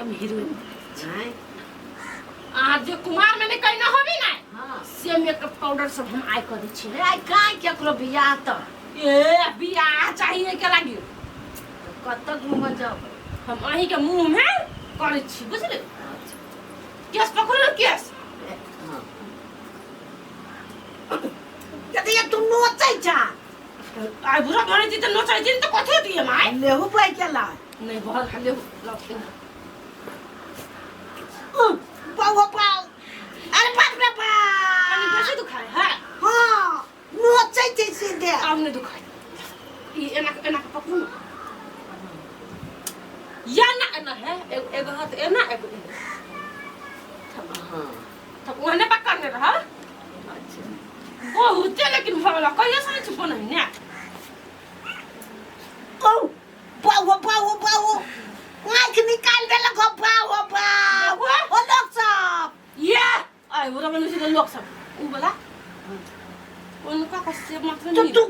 हम हीरोइन बना दै छी। आँय? अहाँ जे कुमार में नहीं कहीं ना होबी ना हाँ। से मेकअप पाउडर सब हम आइ कऽ दै छी। रे, आइ काहे केकरो बियाह तऽ ए बियाह चाहिए के लागी कतऽ घूमऽ जाउ? हम अहीं के मुंह में करै छी, बुझली? केस पकड़ू ने केस। हाँ। यदि ये तू नोचै छा। आइ बुढ़ा बनै छी तऽ नोचै छी तऽ कथी दिए माय? लेहू पाइ केला। नहीं बहुत खाली लगते। बाऊ बाऊ, अरे बाप रे बाप, कनी बेसी दुखाय है। हाँ, नोचै छै सीधे। आब नहीं दुखाय। ई एना एना के पकड़ू ना या ना एना है, एगो एगो हाथ एना, एगो एना। हाँ। तब ओहने पकड़ने रह। अच्छा। बहुते लेकिन भऽ गेल कहियो से नहीं बनै ने। ओ बाऊ बाऊ बाऊ, आँखि निकाल देलक हो, बाऊ बाऊ। ओ लोक सब ये आइ ओरा बनै छै लोक सब उ वाला उनका कसे मात्र तो नहीं। तू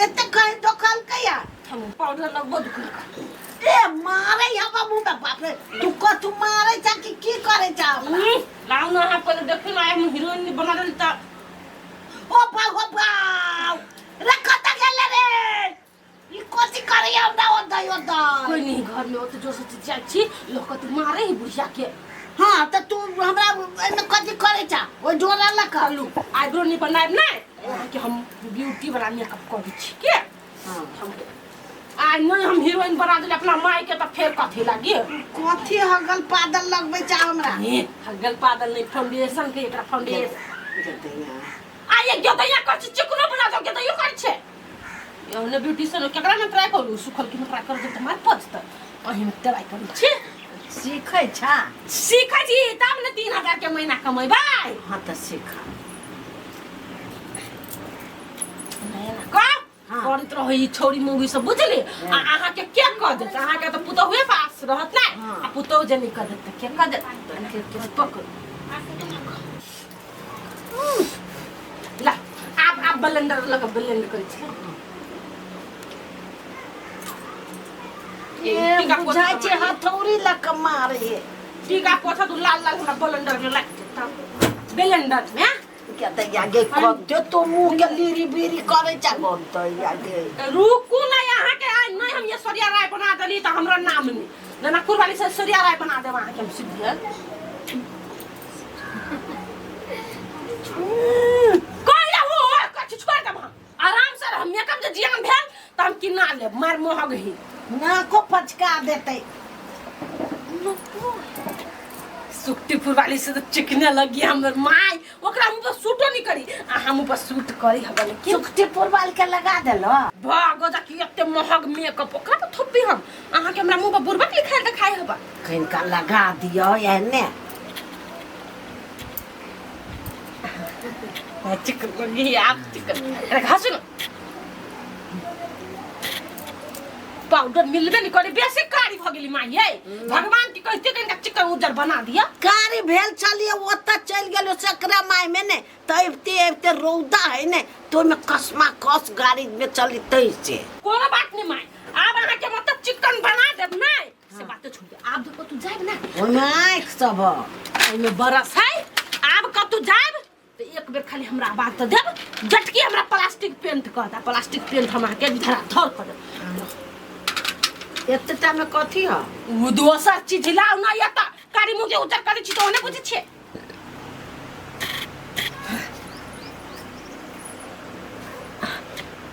एते कहीं दोकान कया हम पाउडर लगबो दुकान का। ए मारे हवा मुंह में, बाप रे, तू कथू मारे छा कि की करे छा हमरा? लाउ ना, अहाँ पहिले देखियौ ना, हम हीरोइन बना देली तऽ। ओ बाऊ ओ बाऊ रे, कतऽ गेले रे ई? कथी करे हमरा ओतय ओतय? कोई नहीं घर में, ओते जोर से चिचियाइ छी, लोग कथी मारे ही बुढ़िया के। हाँ, तऽ तू हमरा एहिमे कथी करे छा ओहि डोरा लऽ कऽ? चलू, आइब्रो नहीं बनायब ने अहाँके, हम ब्यूटी वाला मेकअप करै छी के। हाँ। हम आ नहीं, हम हीरोइन बना देली अपना माय के तऽ फेर कथी लागी? कथी हगल पादल लगबै छा हमरा? ए, हगल पादल नहीं, फाउंडेशन के एकरा फाउंडेशन। जतैया। आ ये गेदैया कर छी, चिकनो बना दो, गेदैयो कर छै। ओने ब्यूटीशियन केकरा में ट्राई करू, सुखल की में ट्राई करू तऽ मार पचतै, अही में ट्राई करू छी। सीखै छा? सीखै छी तब ने 3000 के महीना कमेबै। हाँ, तऽ सीख। कर। हाँ। करैत रहै ई छौरी मौगी सब, बुझली? आ अहाँके के कह देत? अहाँके तऽ पुतहुए पास रहत ने। हाँ। आ पुतहु जे नहि कह देत तऽ के कह देत? तऽ के के पकड़ू ला, आब आब ब्लेंडर लग ब्लेंड करै छी। ए टीका पोछा बुझाइ छै मारिए। हथौड़ी लऽ कऽ मारे। टीका पोछा तू, लाल लाल हमरा ब्लेंडर में लागि जेतौ, ब्लेंडर में। क्या दैया गे, कते तो मुँह के लीरी बीरी करे छा दैया गे। रुकू ना, अहाँके आइ नहि हम ऐश्वर्या राय बना देली तऽ हमरा नाम नहि जनकपुर वाली से। ऐश्वर्या राय बना देब अहाँके हम सीधे। कहि रहू कथी, छोड़ि देब हम आराम से। हम मेकअप जे जियान भेल तऽ हम किना लेब, मार महग ही। नाको पचका देतै। सुक्तिपुर वाली से तऽ चिकने लगी हमर माय, ओकरा मुँह पर सूटो नहीं करी आ हम ऊपर सूट करी हबे लेकिन। सुखटीपुर वाल के लगा देलो। भागो जा कि एते महग मेकअप ओकरा पर थोपी हम, अहाँके हमरा मुँह पर बुरबक लिखायल देखाय हबा। कनिका लगा दियो एहने। चिकन लगी आप चिकन। अरे घासू ना, पाउडर मिलबे नहीं करे, बेसी कारी भ गेली माई। ये भगवान की कहते कनिका चिकन उज्जर बना दिया। कारी भेल छलियै, ओतऽ चलि गेलियै सकरा माय में ने, तऽ अबिते अबिते रौदा है ने, तऽ ओहिमे कसमा कस गाड़ी में चली तै से। कोनो बात नहीं माई, आब अहाँ के मतलब चिकन बना देब नहीं से बात छोड़ दे। आब देखो तू जाब ना। ओहिमे आँखि सब ओहिमे बरस है। आब कतू जाब तो एक बेर खाली हमरा आवाज तऽ देब, जटकी हमरा प्लास्टिक पेंट कह दे, प्लास्टिक पेंट हम अहाँके धरा धर कऽ देब। एतेटा में कथी है? ओ दोसर चीज लाउ ना, एतऽ कारी मुँह के उज्जर करै छी तऽ ओने बुझै छियै।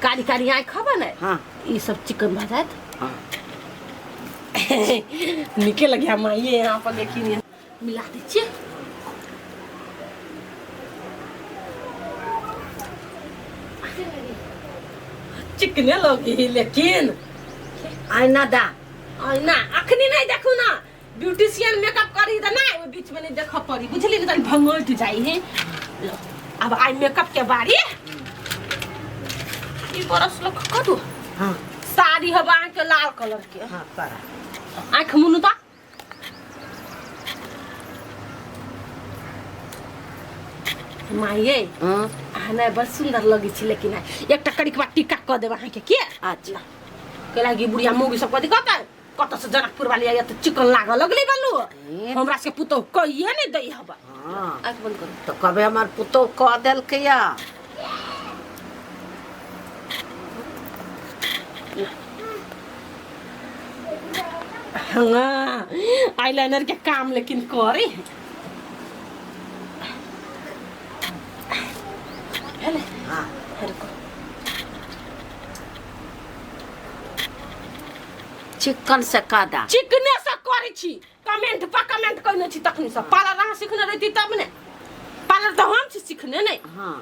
कारी कारी आँखि खबर ने। हाँ। ई सब चिकन भऽ जायत। हाँ। नीके लगे माँ ये यहाँ पर देखी नहीं मिला दै छियै। चिकने लगी लेकिन। आईना दा। आईना अखनी नहीं देखू ना, ब्यूटिशियन मेकअप करी तऽ नहीं ओहि बीच में नहीं देख पड़ी, बुझली ने? तनी भंगोट जाइ है। लो, अब आई मेकअप के बारी, ई बरस लोग करू। हाँ। साड़ी हवा अहाँके लाल कलर के। हाँ, कर। आँखि मुनू तऽ माये। हाँ। अहाँ ने बड़ सुंदर लगै छी, लेकिन एकटा करिकबा टीका कऽ देब अहाँके के। अच्छा। कैला कि बुढ़िया मौगी सब कथी कहतै? कतऽ से जनकपुर वाली आया तऽ चिकन लागऽ लगलै बलू। हमरा से पुतोह कहिए नहि दै हबा। हाँ। आँखि बंद करू। तऽ कहबै हमर पुतोह कऽ देलकै या। हाँ, आईलाइनर के काम लेकिन करे है। हेले। हाँ। रुको। चिकन से कादा। चिकने से करे छी, कमेंट पर कमेंट करने छी तखनी से। पार्लर अहाँ सिखने रहती तब ने, पार्लर तऽ हम छी सिखने नहि। हाँ,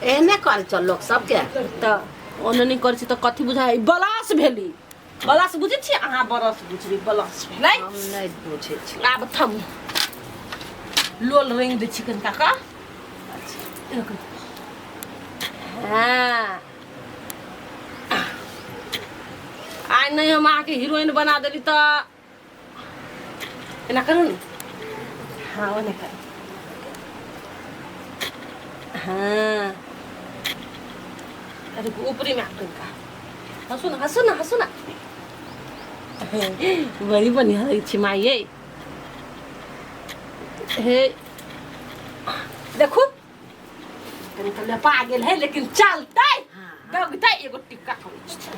एहने करै छौ लोक सबके। तऽ ओने नहि करै छी तऽ कथी बुझाइ? बलस भेली, बलस बुझै छी अहाँ? बरस बुझली, बलस भेलै। हम नहि बुझै छी। आब थम, लोल रंग दै छी कनिका का। हाँ, आइ नहि हम अहाँके हीरोइन बना देली तऽ एना करू ने। हाँ, ओने करू। हाँ, अरे ऊपरी में कनिका हँसू ने, हँसू ने, हँसू ने। बड़ी बढ़िया लगै छै माइ ये। हे देखू, कनि तऽ लेपा गेल है, लेकिन चलतै, दगतै। एगो टिक्का करै छी।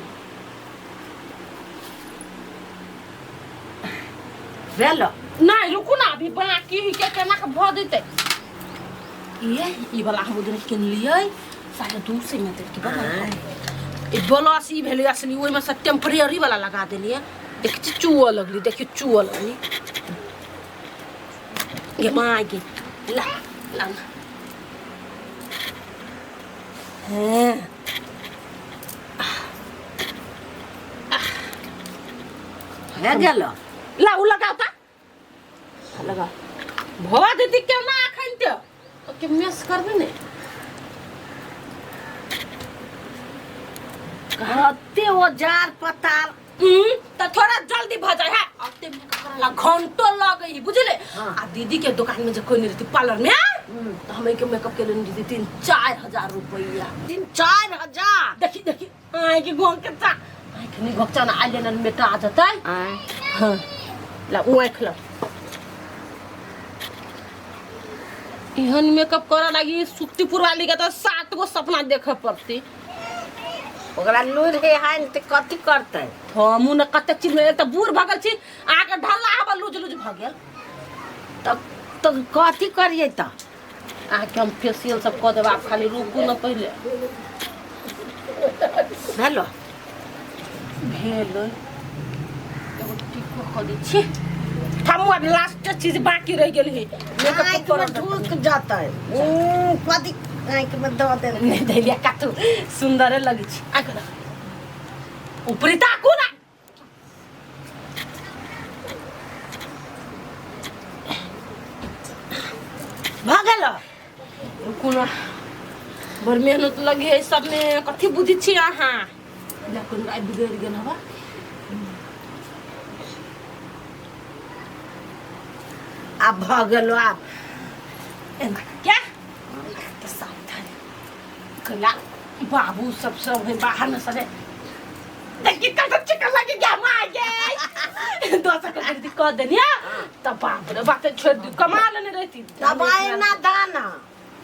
भेलो? नहि, रुकू ने, अभी बाकी है के केना के भऽ जेतै। ये ई वाला हम उधर किनलियै 250 में देलकै। बना ई ब्लश, ई भेलै असली, ओहिमे से टेम्परेरी वाला लगा देलियै। देखै छी, चुअ लगली, देखियौ, चुअ लगली। गे माँ गे, ला ला ना। हाँ। भए गेलो? ला, उ लगाओ ता, लगा भऽ जेतै। केना एखन ते ओके मेस करबै ने। कते औजार पतार। तऽ थोड़ा जल्दी भऽ जाइ है। अते मेकअप करे ला घंटो लगै है, बुझले? हाँ। आ दीदी के दुकान में जे कोई नहीं रहती पार्लर में, तऽ हम के मेकअप के लेने रही 3-4 हजार रुपया। 3-4 हजार? देखी, देखी, आँखि गोंग के चा, आँखि नहीं घोकचा ना, आइलाइनर मेटा जेतै। आँय? हाँ, ला उ आँखि ला। एहन मेकअप करऽ लागी सुक्तिपुर वाली के तऽ सात गो सपना देखऽ पड़तै। ओकरा लूरि हे है ने तऽ कथी करतै? हमहूँ ने कतेक चीजमे एक तऽ बूढ़ भऽ गेल छी, अहाँके ढल्ला हवा लूज लूज भऽ गेल। तऽ कथी करियै तऽ? अहाँके हम फेसियल सब कऽ देब, आब खाली रुकू ने पहिले। भेलो? भेल, एगो टिको कऽ दै छी। हमहूँ आब लास्ट चीज बाकी रहि गेल है मेकअप। आँखि में ढुक जतै। कथी आँखि में दऽ देल? नहि देलियै, कतौ सुन्दरे लगै छै। आँखि लग ऊपरी ताकू ना। भऽ गेलो? रुकू ना, बड़ मेहनत लगे है सबमे, कथी बुझै छी अहाँ? देखू, आइ बिगड़ि गेल हवा। आब भऽ गेलो आब। एना क्या के सावधानी कला बाबू सब सब है बाहर में सब है। देखी, कत चिकन लगी गया माँ गे। दोसर के जल्दी कह देनी तब बाप रे बाप, छोड़ दी, कमा लेने रहती। तब आइना दाना।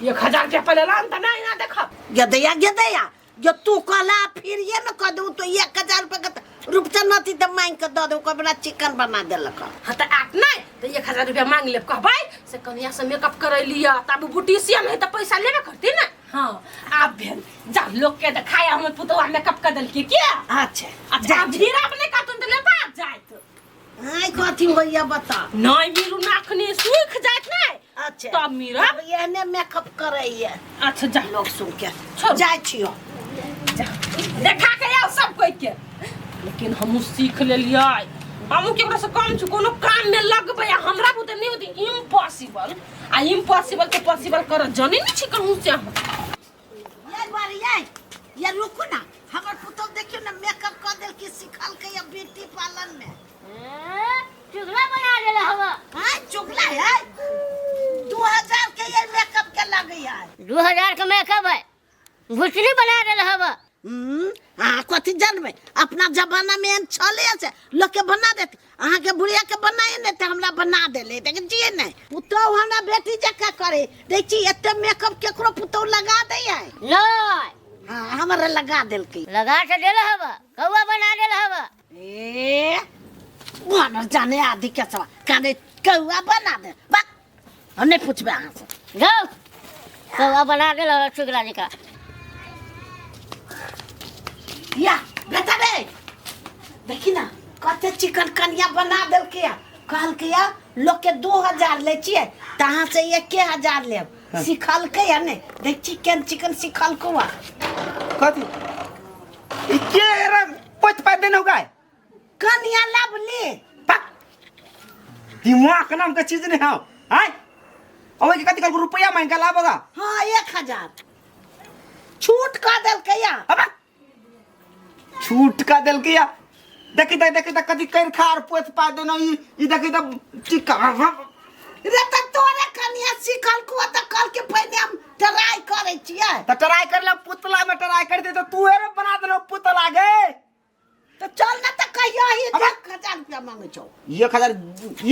1000 रुपया पहले लान त नहीं ना देखब। गेदैया, गेदैया, जो तू कहला फिर ये में कह दू तो 1000 रुपया के रूपचन नथी तऽ मांगि के दऽ दू, बड़ा चिकन बना देलक। हाँ तऽ आत नहीं तो 1000 रुपया मांग लेब, कहबै से कनिया से मेकअप करे लिया, तब ब्यूटीशियन है तऽ पैसा लेबे करती ना। हाँ, आब भेल, जा लोग के देखाय हमर पुतौआ मेकअप कर देलकी के। अच्छा। अच्छा, आब भीड़ा अपने काटून तऽ लेता जाइत। आइ कथी होइया बता? नहीं मीरू, नाखनी सूख जाइत नहीं। अच्छा। तब मीरा। अब एहने मेकअप करैया। अच्छा, जा। लोग सुन के। छोड़। जाइ छियो। जा, देखा के आओ सब कोई के। लेकिन हमहूँ सीख लेलियै, हमहूँ केकरो से कम छी? कोनो काम में लगबै आ हमरा बुते नहीं होती इम्पॉसिबल, आ इम्पॉसिबल के पॉसिबल कर जानै नहीं छी कहूँ से अहाँ। ये बार ये ये रुकू ना, हमर पुतोह देखियो ना, मेकअप कर देलकी, सिखलकै या ब्यूटी पार्लर में। चुगला बना देला हवा। हाँ, चुगला है। 2000 के ये मेकअप के लगे है। 2000 के मेकअप है, भुसनी बना देला हवा। अहाँ कथी जानबै अपना जमानामे एहन छलै से लोकके बना देत अहाँके बुढ़ियाके बनाए नहि तऽ हमरा बना देले देखै छियै नहि पुतहु हमरा बेटी जकाँ करे देखै छी एते मेकअप केकरो पुतहु लगा दै है नहीं हाँ हमरा लगा देलकै लगा के देल हवा कौआ बना देल हवा ए वानर जाने आदि के सवा काने कौआ बना दे बा हम नहीं पूछबे अहाँ से जाओ कौआ बना देल हवा चुगला जी का या बेटा रे देखी ना कते चिकन कनिया बना देलकै या कहलकै या लोग के 2000 लै छियै तऽ अहाँ से 1000 लेब सिखलकै या नहि देख चिकन चिकन सिखलको आ कथी ई के रे पोत पाइ देने होगा कनिया लवली पक दिमाग नाम के चीज नहीं है आय अब के कथी कल रुपया मांग के लाबगा हाँ 1000 छूट कऽ देलकै या अब छूट का देलकै या देखी त देखी त कथी कर खा और पोत पा देना ई ई देखी त चिक्का रे तऽ तोरे कनिया सिखलको तऽ कल के पहिने हम ट्राई करै छियै त ट्राई कर ले पुतला में ट्राई कर दे तो तू एरे बना देलो पुतला गे तऽ चल ना तऽ कहियो ही 1000 रुपया मांगै छौ 1000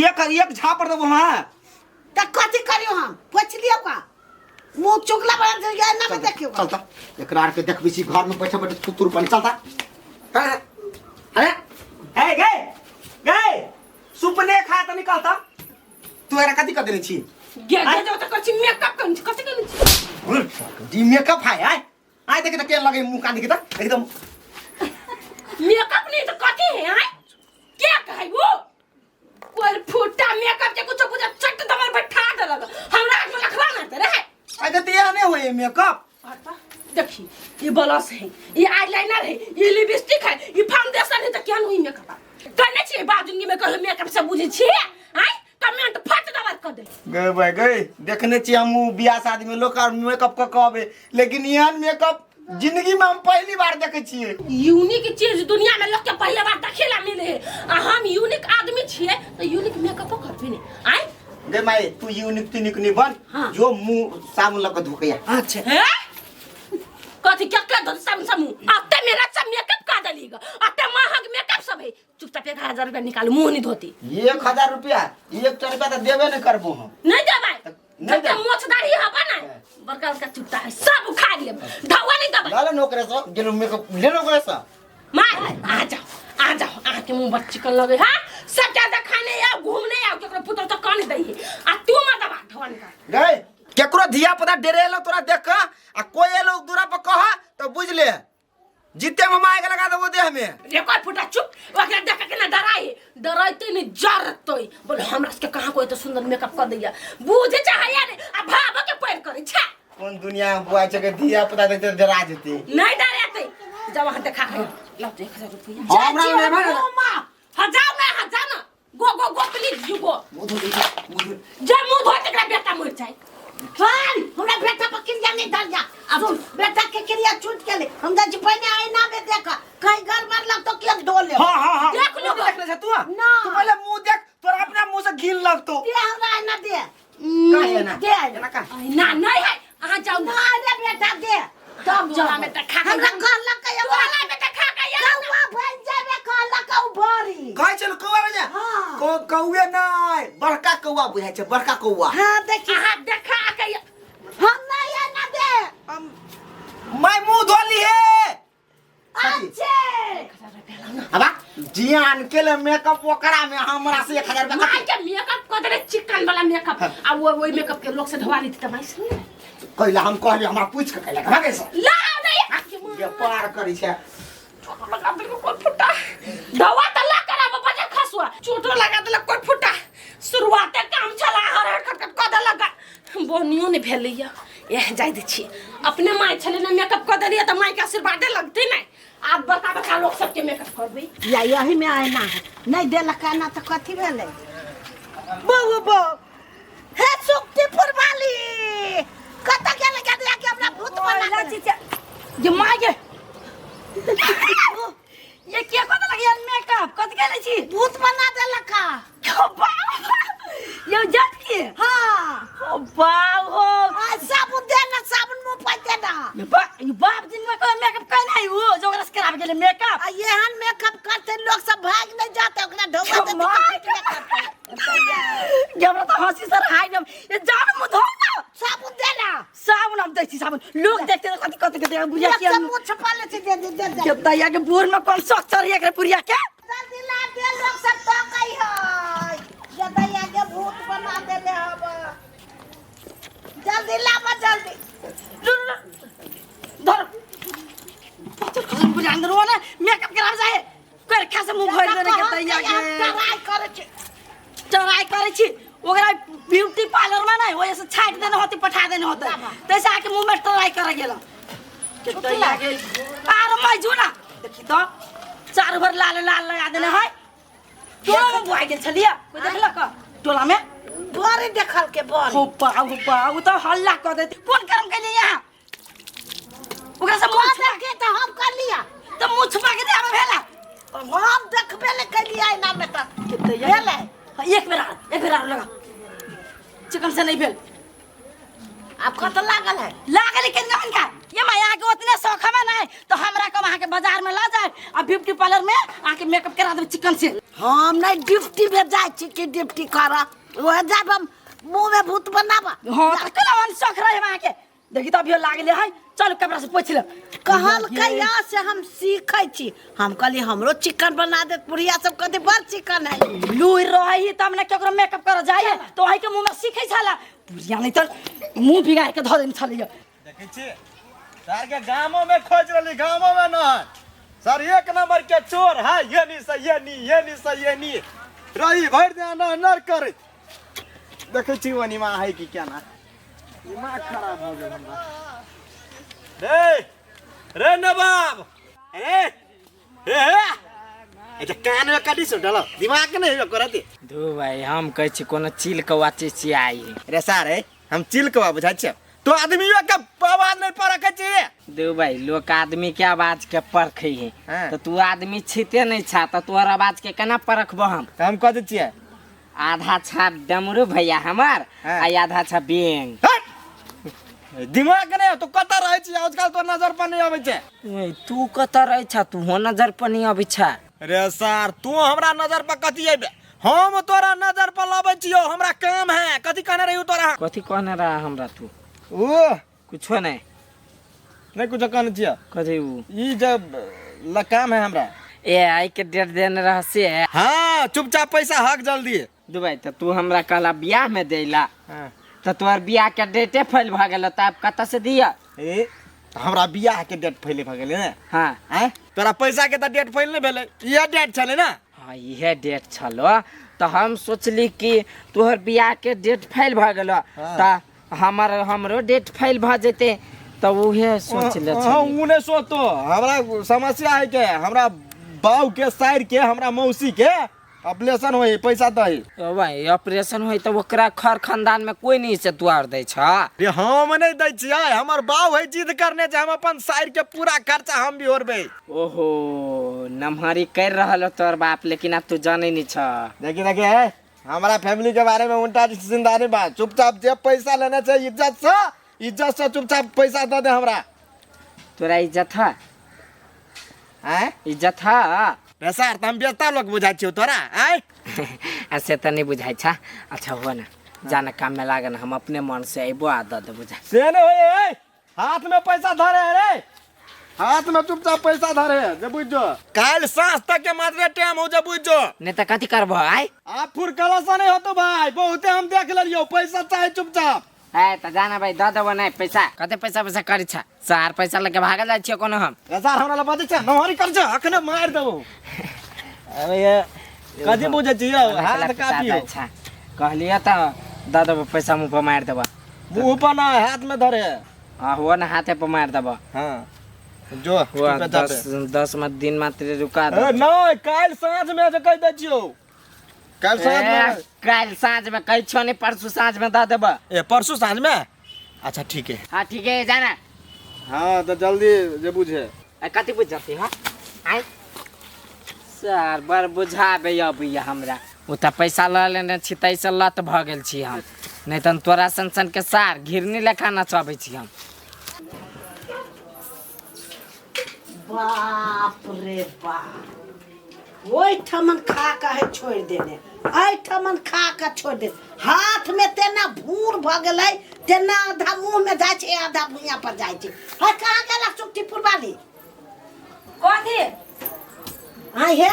एक एक झापड़ देबो हां तऽ कथी करियो हम पूछ लियौ का मुँह चुगला बना देलियै एना में देखियौ चल त एकरा आर के देखबी छी घर में बैठे बैठे थुतुर पानी चलता अरे अरे ए गए गए सुपने खा त निकलता तू एकरा कथी कर देने छी गे गे जो त कछि मेकअप कन कथि कन छी डी मेकअप है आय आय देखे त के लगे मुंह कान देखे त एकदम मेकअप नहीं तो कथि है आय के कहै वो कोई फूटा मेकअप के कुछ बुझा चट दबर बैठा देलक हमरा हाथ में लखवा मारते रहे आय त यह नहीं होए मेकअप देखी ये ब्लश है ये आईलाइनर है ये लिपस्टिक है ये फाउंडेशन है तो क्या नहीं मेकअप कहने छियै बाजुंगी में कहियो मेकअप से बुझै छियै आय कमेंट फट दबर कर दे गए भाई गए देखने छी हम उ बियाह शादी में लोग आर मेकअप क कहबे लेकिन एहन मेकअप जिंदगी में हम पहली बार देखे छियै यूनिक चीज दुनिया में लोग के पहले बार देखे ला मिले है आ हम यूनिक आदमी छियै तो यूनिक मेकअपो करबे ने आय गे माई तू यूनिक तुनिक नहीं बन हाँ। जो मुंह साबुन लग के धोके आ अच्छा हैं कथी क्या क्या धोती साबुन साबुन अते मेरा सब मेकअप का दलीगा अते महंग मेकअप सब है चुपचाप 1000 रुपया निकाल मुंह नहीं धोती 1000 रुपया एक रुपया तो देबे नहीं करबो हम नहीं देबै नहीं जते देबै। मोछ दाढ़ी हबा ना बड़का बड़का चुपता है सब उखाड़ लेब धौआ नहीं देबै ला ले नौकरे से गेलो मेकअप ले नौकरे से मार आ जाओ आ जाओ आ के मुंह बच्ची कर लगे हां सब ज्यादा खाने आओ घूमने आओ केकरो पुत्र तो कान दई है आ तू मत दबा धौआ निकाल गए केकरो धिया पुता डेरे एलो तोरा देख के आ कोई एलो दूरा पर कह तो बुझ ले जीते में माइक लगा देबो देह में रे कोई फुटा चुप ओकरा देख के ना डराई डराइते नहीं जरते बोले हमरा सबके कहाँ कोई तो सुंदर मेकअप कर दैया बुझे चाहे या नहीं आ भाव के पैर करे छे कोन दुनिया में बुआ छै के धिया पुता देखते डरा जेते नहीं डराते जब वहाँ देखा है लाओ तो 1000 रुपया हमरा ले भाई हाँ जाओ ना हाँ जाओ ना go go go please you go मुंह धो दे मुंह धो जब मुंह धो तेरा बेटा मर जाए चल हमरा बेटा पर क्रिया नहीं धर जा अब सुन बेटा के क्रिया छूट गेलै हम जाइ छी पहिने आईना में देख कहीं गड़बड़ लगतो कि हम धो लेब हां हां हां देख लो। मुंह देख ले छै तू ना। तू पहले मुंह देख तोरा अपना मुंह से घिन लगतो दे हमरा आईना दे का है ना दे आईना ना का ना नहीं है अहाँ जाओ ना ना रे बेटा दे तब तोरा में त खा के हमरा कहलक के तोरा में त खा के यार कौआ बन जाबे कहलक उ भरी कहै छै कौआ रे हाँ। को कौए नै बड़का कौआ बुझाइ छै बड़का कौआ हाँ देखी अहाँ देखा के हम नहीं आईना दे मैं मुंह धो ली है अच्छे अबा जियान के ले मेकअप ओकरा में हमरा से 1000 रुपया माय के मेकअप कर दे चिकन वाला मेकअप आ वो वही मेकअप के लोग से धोवा ली त माय सुन कैला हम कहली हमरा पूछ के कैला भागे से ला नहीं व्यापार करै छै चोटो लगा देलक कोन फुटा दवा त ला कराब बजे खसुआ चोटो लगा देलक कोन फुटा शुरुआते काम छला हर हर खटखट क देलक बोनियो ने भेलैया एह जाय दै छी अपने माय छलै ने मेकअप क देलियै त माय के आशीर्वादे लगतै ने आब बड़का बड़का लोग सबके मेकअप करबै या यही में आईना है नहीं देलक आईना तो कथी भेलै बौ बौ हे सुक्तिपुर वाली कतऽ गेलै गदिया के हमरा भूत बना देले। ये माय के ये के कत लगे मेकअप कत गेले छी भूत बना देलक हा। यो जट के हाँ ओ बाप हो आ साबुन दे ना साबुन मुंह पर दे ना बाप दिन में कोई मेकअप कैला है वो हमरा तऽ हँसी सर हाय न ये जान मुँह धो ना। साबुन दे ना। साबुन हम दै छी साबुन, लोग देखते तऽ कथी कथी कथी बुढ़िया लोग के सब मुँह छुपा ले छी, दे दे दे दे। के दैया के बूढ़ में कौन शौक चढ़ी एकरे बुढ़िया के। जल्दी ला दे, लोग सब तकै है जे दैया के भूत बना देले हब। जल्दी लाबा जल्दी। धर पत्थर खसम बुझा अंदर हो ना मेकअप कराब जाए कर खा से मुंह भरि देने के दैया के। ट्राई करै छी, ट्राई करै छी। ओकरा ब्यूटी पार्लर में नहीं ओइ से छाटि देने होते पठा देने होते तैसे आके मुंह में ट्राई करे गेल के दैया के। आर मैं जो ना देखी तो चारू भर लाल लाल लगा देने है। टोला में बुआ गेल छलिया, कोई देखलक टोला में? बड़ी देखल के बड़ी। हो बा हो बा, उ तो हल्ला कर देते। कोन कर्म कैलिए यहाँ? ओकरा से मुंह छुपा के तो हम कर लिया। तो मुंह छुपा के दे हमें भेला। हम देखबे ले कैलिए ना में त भेलै। एक बेर एक बेर लगा चिकन से नहीं भेल। अब कत लागल है? लागल के ना का ये माया के उतने शौक हमें नहीं तो हमरा को वहां के बाजार में ला जाए आ ब्यूटी पार्लर में आके मेकअप करा दे चिकन से। हम नहीं ड्यूटी में जाय छी कि ड्यूटी कर वह जाब हम मुंह में भूत बनाबा। हां त केना वन शौक रहे वहां के देखी तो अभी लागले है। चल कपड़ा से पोछ ले। कहल कहिया से हम सीखै छी, हम कहली हमरो चिकन बना दे, बुढ़िया सब कहते बड़ चिकन है। लुइ रही तब ने केकरो मेकअप कर जाए तो वही के मुंह में सीखै छला बुढ़िया, नहीं त मुंह बिगाड़ के धऽ देने छलिए। देखै छी सर के गामो में खोज रहली, गामो में न सर एक नंबर के चोर है। ये नी से ये नी, ये नी से ये नी रही भरि दिन नर करैत। देखै छी ओनी माँ है कि केना दिमाग खराब हो गेल हमरा। रे रे नवाब रे रे अच्छा कान में कटी सुन डालो दिमाग के नहीं करत धू भाई। हम कहै छी कोनो चील कौआ चिचियाई रे सारे, हम चील कौआ बुझाइ छियै तो आदमियों के आवाज नहीं परखै छी। दू भाई लोक आदमी के आवाज के परखै है हाँ। तो तू आदमी छिते नहीं छा तो तोहर आवाज के केना परखबो हम? हम कह दै छियै आधा छा डमरू भैया हमार हाँ। आ आधा छा बेंग। दिमाग नहीं तो कतऽ रहै छी आजकल तो नजर पर नहीं अबै छै। ए, तू कतऽ रहै छा? तू हो नजर पर नहीं अबै छा। रे सर तू हमरा नजर पर कथी अयबे? हम तोरा नजर पर लबै छियौ, हमरा काम है। कथी कहने रही तोरा? कथी कहने रहा हमरा तू? ओ कुछो नहीं। नहीं कुछो कहने छियौ। कथी उ? ई जब ल काम है हमरा। ए आई के डेट देने रह से। हाँ चुपचाप पैसा हक जल्दी। दुबई तो तू हमरा कहला बियाह में देला। हाँ। तो तोहर बियाह के डेटे फैल भ गेल त आब कतऽ से दिया? ए हमरा बियाह के डेट फैले भ गेलै ने। हाँ आँय तोरा पैसा के त डेट फैल नहीं भेलै, इहे डेट छलै ना। हाँ इहे डेट छलो तो हम सोचली कि तोहर बियाह के डेट फैल भ गेल त हमर हमरो डेट फैल भ जेते त उहे सोचले हाँ छली। उ नहीं सोचतो, हमरा समस्या है के हमरा बाऊ के साइर के हमरा मौसी के ऑपरेशन होई पैसा दही। ओ भाई ऑपरेशन होई त ओकरा खर खानदान में कोई नहीं से दुआर दै छ। रे हम नहीं दै छियै, हमर बाऊ है जिद करने छै हम अपन साइर के पूरा खर्चा हम भी ओरबै। ओहो नमहरी कर रहल हो तोहर बाप, लेकिन अब तू जानै नहीं छ। देखी देखी है हमारा फैमिली के बारे में उल्टा जिंदा नहीं बा। चुपचाप जे पैसा लेना छै इज्जत से चुपचाप पैसा दे दे हमरा। तोरा इज्जत है? आँय इज्जत है? रे सर त हम बेचता लोग बुझाइ छियौ तोरा? आँय ऐसे त नहीं बुझाइ छ। अच्छा हो ना जाना काम में लागन, हम अपने मन से अइबो आ दे देबो जा। से नहीं होए, हाथ में पैसा धरे रे, हाथ में चुपचाप पैसा धरे जे बुझ जो। काल साँझ तक के मात्र टाइम हो जे बुझ जो। नहीं त कथी करबो आइ? आ फुरकला से नहीं होतो भाई, बहुते हम देख लेलियो, पैसा चाहे चुपचाप। है त जाना भाई the देबो नहीं पैसा। कते पैसा पैसा करी छ? चार पैसा लके भागल जाइ छियो कोनो हम। रे सर हमरा ल बजै छ नहरी कर छ अखने मार देबो। अरे ये कथी बुझै छियो? हाथ कापियो। अच्छा कहलियो त the देबो पैसा, मुंह पर मार देबो। मुंह पर ना हाथ में धरे। हां हो ना हाथे पर मार देबो। हां जो हुआ 10 मत दिन मात्र रुका दे। नहीं काल साँझ में जे कह दै छियो। काल साँझ में? काल साँझ में कहै छियो नहीं, परसों साँझ में the देबो। ए परसों साँझ में? अच्छा ठीक है। हाँ ठीक है जाना। हाँ तो जल्दी जे बुझे। कथी बुझ जाती? हाँ आइ सर बड़ बुझाबे अबैया हमरा। ओ त पैसा ल लेने छी तैसँ लत भ गेल छी हम, नहीं त तोरा सन सन के सार घिरनी लेखा नचबै छी हम। बाप रे बाप, ओहिठामन खा के है छोड़ि देने। एहिठमन खा कऽ छोड़ि दे। हाथमे तेना भूर भऽ गेलै, तेना आधा मुँहमे जाइ छै, आधा भुइयाँ पर जाइ छै। है कहाँ गेला सुखटीपुर वाली? कथी आइ हे,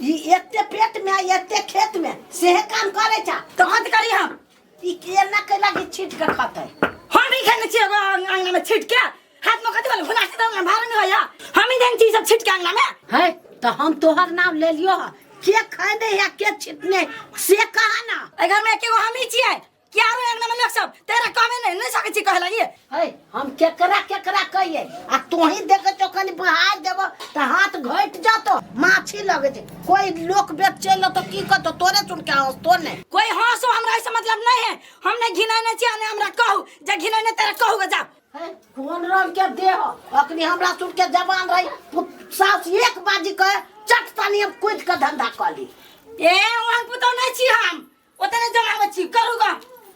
ई एते पेट में आ एते खेत में सेहे काम करे छा। तऽ कथी करी हम? ई केना कैला कि छीट के खतै? हम ही खेने छियै एगो अंगना में छीट के। हाथ में कथी वाला भुना छी तऽ भार नहीं होया। हम ही देन छी सब छीट के अंगना में। है तो हम तोहर नाम ले लियो ह, के खाने या के छिटने से कहा ना। एहि घर में एकेगो हम ही छियै, के आरो अंगना में लोग सब तेरा कमे नहीं नहीं सकै छी कहे लगी। है हम केकरा केकरा कहिए, आ तोही देखे छौ कनि बहार देब तऽ हाथ घटि जतो, माछी लगे छै। कोई लोक बेच चलि तो की कहतो, तोरे सुन के हंसतो ने। कोई हंसो हमरा ऐसे मतलब नहीं है। हम नहीं घिनाने छियै, ने हमरा कहू जे घिनाने तेरा कहू गे जा। है कोन रंग के देह अखनी हमरा सुन के जवान रही, सास एक बाजी कहे चट तनी हम कूद के धंधा कऽ ली। ए ओहन पुतौ नहीं छी हम, ओते नहीं जमाबै छी, करू ग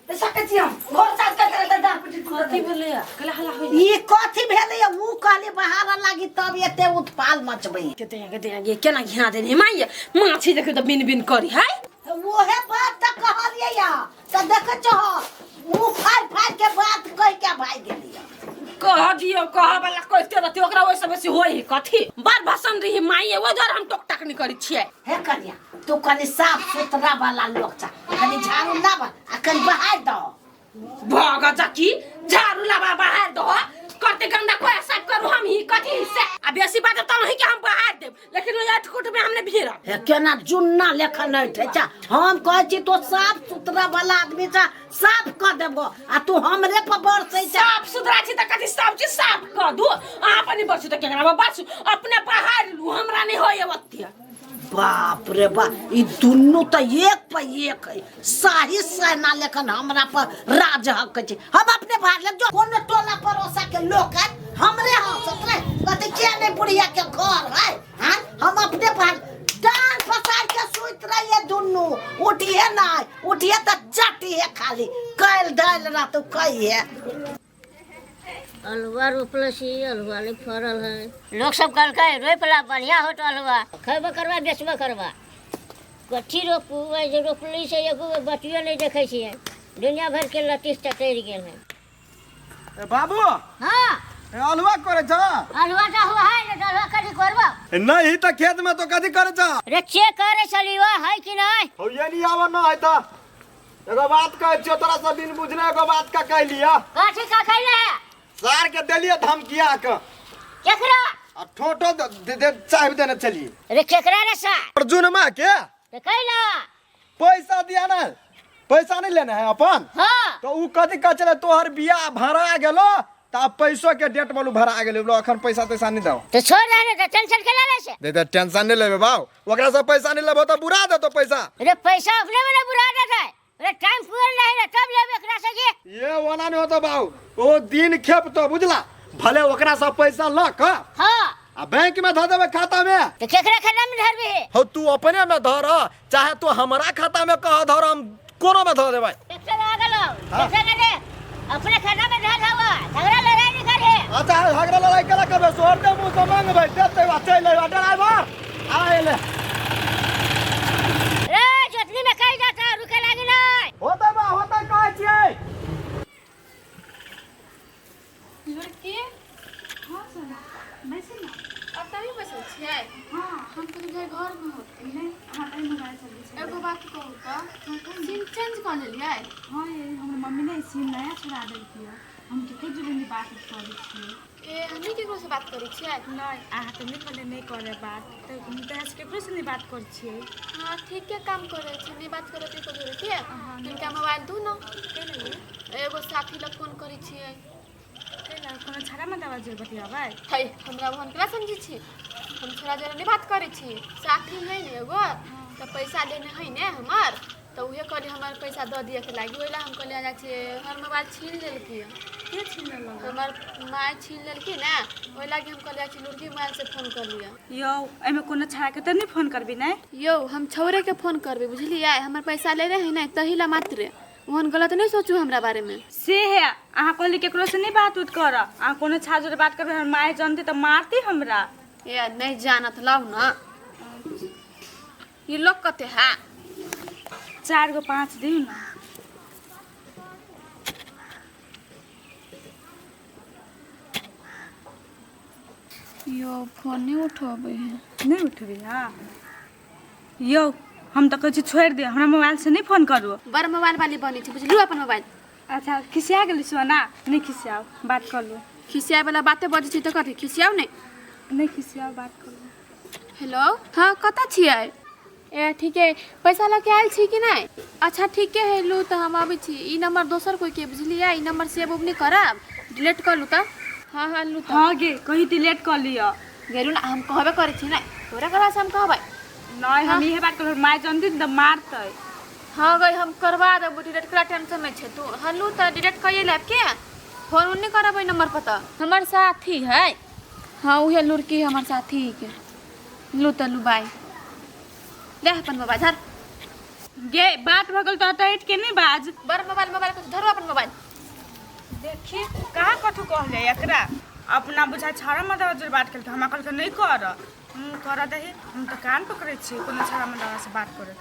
तऽ सकै छी हम घर साफ कर कर तऽ डाँट पीट कथी भेलै कला हल्ला होई। ई कथी भेलै? ऊ कहली बहार लागी तब एते उत्पाल मचबै। के दे गे केना घिना देने माई, माछी देखियो तऽ बिन बिन करी है। ओहे बात तऽ कहलियै या तऽ देखै छहो मुँह फाड़ि फाड़ि के बात कहि के भागि गेलियै। कह दियौ, कह वाला कहिते रहतै, ओकरा ओहिसँ बेसी होइ है कथी? बड़ भसन रही माई, ओहि दुआरे हम टोक टाक नहि करै छियै। हे कनिया, तू कनि साफ सुथरा वाला लोक छ, कनि झाड़ू लाब आ कनि बहारि दहो। भग जकी झाड़ू लाबा बहारि दहो, कते गंदा कोई साफ करू हम ही कथी से। आ बेसी बात तऽ अहीं के हम बहारि देब, लेकिन ओहि अटकुट में हम नहि भिड़ब। हे केना जुन्ना लेखन नहि उठै छ, हम कहै छी तो साफ सुथरा वाला आदमी छ, साफ कऽ देबो आ तू हमरे पर बरसै छ। साफ सुथरा छी तऽ कथी सब चीज साफ कऽ दू, अहाँ पर नहि बरसू तऽ केकरा पर बरसू? अपने बहारि लू, हमरा नहि होइए ओते। बाप रे बाप, ई दुनू तऽ एक पर एक है, शाही सेना लेखन हमरा पर राज हक छै। हम अपने भाग ले जो कोनो टोला पड़ोसा के लोक है हमरे हंसत रहे, कहते के नहीं बुढ़िया के घर है। हाँ हम अपने भाग डांड पसार के सुइत रहिए दुनू, उठिए ना उठिए तऽ चटिए खाली कैल दालि रहतौ कहिए। अलुआ रोपले छी, अलुआ नहीं फरल है। लोग सब कहलकै रोपला बढ़िया होत अलुआ, खैबो करबा बेचबो करबा। कथी रोपू? जे रोपली से एगो बचियो नहीं देखै छियै, दुनिया भर के लतीस चतरि गेल है। ए बाबू। हाँ। ए अलुआ करे छ? अलुआ तो हुआ है ने, अलुआ कथी करबो? नहीं त खेत में तो कथी करे छ? रे चेक करे छलियो है कि नहीं? हो ये नहीं आवा न है त एगो बात कहै छियो तोरा से बिन बुझने एगो बात का कह लिया। कथी का कहले है? सार के देलिए धमकिया के। केकरा? आ ठोटो दे दे चाहे देने चलिए। रे केकरा रे सार? अर्जुन मां के। ते कैला? पैसा दिया ना, पैसा नहीं लेना है अपन। हाँ। तो उ कथी कह चले तोहर बियाह भरा गेलो त अब पैसो के डेट बोलू भरा गेलो, बोलो अखन पैसा तैसा नहीं दो। तो छोड़ दे रे, टेंशन के ले से। दे दे टेंशन नहीं लेबे बाऊ, ओकरा से पैसा नहीं लेबो त बुरा देतो पैसा। रे पैसा अपने में बुरा देता है, रे टाइम पूरा नहीं रे तब लेबे एकरा से जे। ये ओना नहीं होतो बाऊ, ओ दिन खेप तो बुझला, भले ओकरा से पैसा ल क। हां। आ बैंक में ध देबे खाता में। तो केकरा खाता में धरबे? हो तू अपने में धर, चाहे तू हमरा खाता में कह धर, हम कोनो में धर देबै। ट्रैक्टर आ गेलो, ट्रैक्टर ले दे, अपने खाता में धर हवा, झगड़ा लड़ाई नहीं करे। अच्छा झगड़ा लड़ाई केला करबे, सोहर दे मुंह से मांगबै, देतै वा चलि अयबा ड्राइवर आ एले। रे जोतनी में कहि जाता रुके लागी नहीं। होतै बा होतै कहै छियै। लड़की? हाँ सोना, बैसू ना। अब तभी बैसल छियै? हाँ। हम तऽ बुझाइ घरमे होतै। नहि, अहाँ एहि मोबाइल चलबै छियै। एगो बात कहू तऽ, सिम चेंज कऽ लेलियै? हाँ ये हमर मम्मी ने सिम नया छोड़ा देलकै। हम केकरो जोरे नहि बात करै छियै। ए हमही केकरो से बात करै छियै? नहि, अहाँ तऽ नहि कहलियै नहि करे बात, तऽ हम तऽ केकरो से नहि बात करै छियै। हाँ ठीके काम करै छी, नहि बात करै केकरो जोरे के। तिनका मोबाइल दू न। एगो साथी लग फोन करै छियै। कोनो छाड़ा में दवा जोर बतियाबै? है हमरा ओहन केना समझै छी, हम छोड़ा जोरे नहि बात करै छी। साथी है ने एगो, तऽ पैसा देने है ने हमर, तऽ उहे कहली हमर पैसा दऽ दिअ के लागी, ओहि ला हम कहली जाइ छियै। हमर मोबाइल छीन लेलकै। के छीन लेलक? हमर माय छीन लेलकै ने, ओहि लागी हम कहली जाइ छी लुड़की मोबाइल से फोन कर लिअ। यौ एहिमे कोनो छाड़ा के तऽ नहि फोन करबी ने? यौ हम छौरे के फोन करबै बुझलियै, हमर पैसा ले रहे ने तही ला मात्र, ओहन गलत नहीं सोचू हमरा बारे में। से है अहाँ कहली केकरो से नहीं बात उत कर, अहाँ कोनो छाड़ा जोरे बात करबै, हमर माय जानते तऽ मारती हमरा। ए नहीं जानत लाउ ना, ई लोग कते है। चारि गो पाँच दियौ ने। यो फोन नहीं उठबै है। नहि उठबै हा यौ? हम तऽ कहै छी छोड़ि दे, हमरा मोबाइलसँ नहि फोन करू। बड़ मोबाइल वाली बनै छै, बुझलू अपन मोबाइल। अच्छा खिसिया गेली सोना? नहि खिसियाउ, बात कऽ लू। खिसियाए वाला बाते बजै छी तऽ कथी खिसियाउ? नहि नहि खिसियाउ, बात कऽ लू। हेलो, हाँ कतऽ छियै? ए ठीके, पैसा लऽ के आयल छी कि नहि? अच्छा ठीके है, लू तऽ हम अबै छी। ई नंबर दोसर कोई के, बुझलियै? ई नंबर सेव उव नहि करब, डिलीट कर लू तऽ। हाँ हाँ लू तऽ। हँ गे, कही डिलीट कऽ लिअ। गेलू ना, हम कहबे करै छी ने, तोरा करबा से हम कहबै? नहि, हम इहे बात कहलहुँ, माय जानती ने तऽ मारतै। हाँ गई, हम करवा देबो डिलीट, करा टेंशन नहीं छै तू। हाँ लू तऽ डिलीट करिए लेब के, फोन उन नहीं करब एहि नंबर पर। तऽ हमर साथी है, हाँ उहे लुड़की हमर साथी के। लू तऽ लू, बाय। ले अपन मोबाइल धर। गे, बात भऽ गेल तऽ हटि के नहि बाज। बड़ मोबाइल मोबाइल कुछ, धरो अपन मोबाइल। देखी कहाँ कथू कहले एकरा, अपना बुझाइ छाड़ा मदवा जोर बात केलकै। हमरा कहलकै नहि कर, हम करऽ दही। हम तऽ कान पकड़ै छियै कोनो छाड़ा मदवा से बात करऽ।